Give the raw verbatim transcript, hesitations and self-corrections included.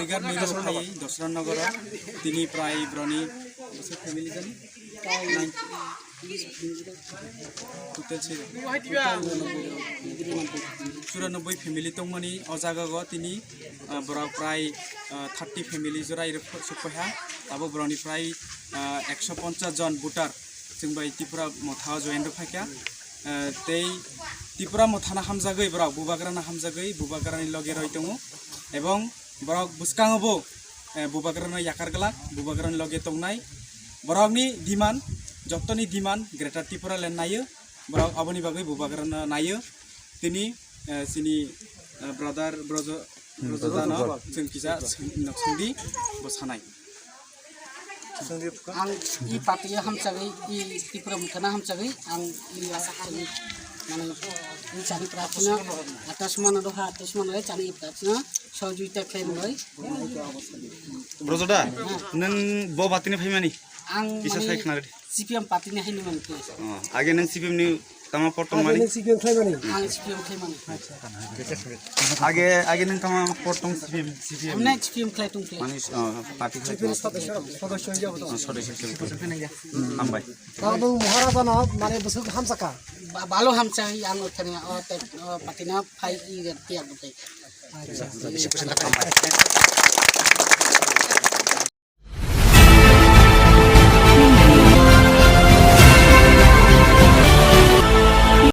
Gar Milo phai Dosra Nogoro, tini prai broni family jani. Total se churanobboi family tongmani o jaga go tini, ah, borok prai, ah, thirty family jora iro sukpaiha. Abo borokni prai, ah, ekso ponchas jon voter chwng bai Tripura motha o join rw phaikha. Ah, tei Tripura mothano hamjagwi borok bubagrano hamjagwi bubagrani loge roi tongo, ebong borok bwskango bo, eh, bubagrano yakar glak, bubagrani loge tongnai. Borokni demand, jottoni demand Greater Tripura Land naio, borok aboni bagwi bubagrano naio. Tini, eh, chini, eh, brother Brojo, Brojo Dano chwng kisa nok songdi bo sanai. Ang i party hamsagwi, i Tripura mothano hamsagwi, ang i asa khawi, mane, i chani prarthana, atasmano doha, atasmano chani prarthana, sohojogita khlai mwnwi. Brojo da, nwng bo party ni phaimani? Ang kisa mane sai khna rwdi. C P M party ni haino mani khe. Oh, age nwng C P M ni tama pot tong mani? Ang C P M khlai mani. Ang C P M khlai mani. Age, age nwng tama pot tong C P M, C P M. Amne C P M khlai tong khe. Mani, oh, party khlai tong. Sodosyo hisabe to. Oh, sodosyo hisabe to. Hmm, hambai. Tabo Maharaja no mane bwswk hamsaka. Ba-, balo hamsa ang thani o te, o party na phai i tiya butai.